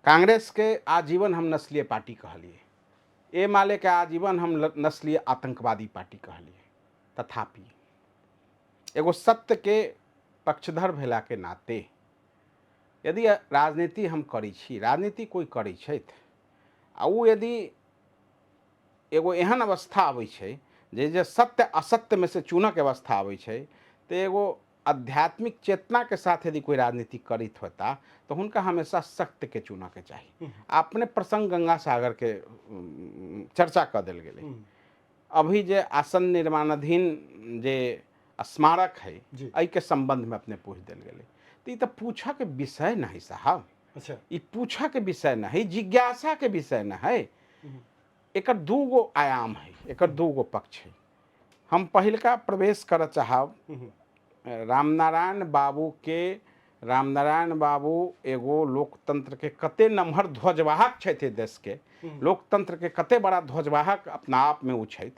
कांग्रेसके आजीवन हम नस्लीय पार्टी कहलियै, एमाले के आजीवन हम नस्लीय आतंकवादी पार्टी कहलियै। तथापि एगो सत्यके पक्षधर भेलाके नाते यदि राजनीति हम करै छी, राजनीति कोइ करै छथि आ ओ यदि एगो एहन अवस्था आबै छै जे जे सत्य असत्यमे से चुनऽके अवस्था आबै छै, तऽ एगो आध्यात्मिक चेतना के साथ यदि कोई राजनीति करैत होता तो हुनका हमेशा सत्य के चुनऽ के चाही। अपने प्रसंग गंगा सागर के चर्चा कऽ देल गेलै। अभी जे आसन निर्माणाधीन जे स्मारक है, एहिके संबंध में अपने पूछ देल गेलै, तऽ ई तऽ पूछऽ के विषय नहीं साहब। ई पूछऽ के विषय नहीं, जिज्ञासा के विषय न है। एकर दू गो आयाम है, एकर दू गो पक्ष है। हम पहिलका प्रवेश करऽ चाहब रामनारायण बाबू के। रामनारायण बाबू एगो लोकतंत्र के कते नमहर ध्वजवाहक छथि, देश के लोकतंत्र के कते बड़ा ध्वजवाहक अपना आप में ओ छथि।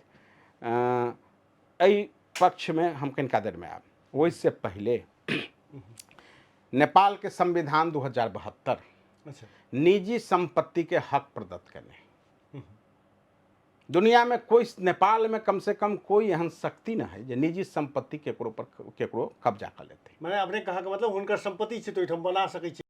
एहि पक्ष में हम कनिका देर में आयब। ओहिसँ पहिले नेपाल के संविधान 2072 निजी संपत्ति के हक प्रदत्त केने। दुनिया में कोई, नेपाल में कम से कम कोई एहन शक्ति न है जे निजी संपत्ति केकरो पर केकरो कब्जा कर लेते। माने अपने कहा के मतलब हुनकर संपत्ति छै तो एहिठाम बना सकै छै।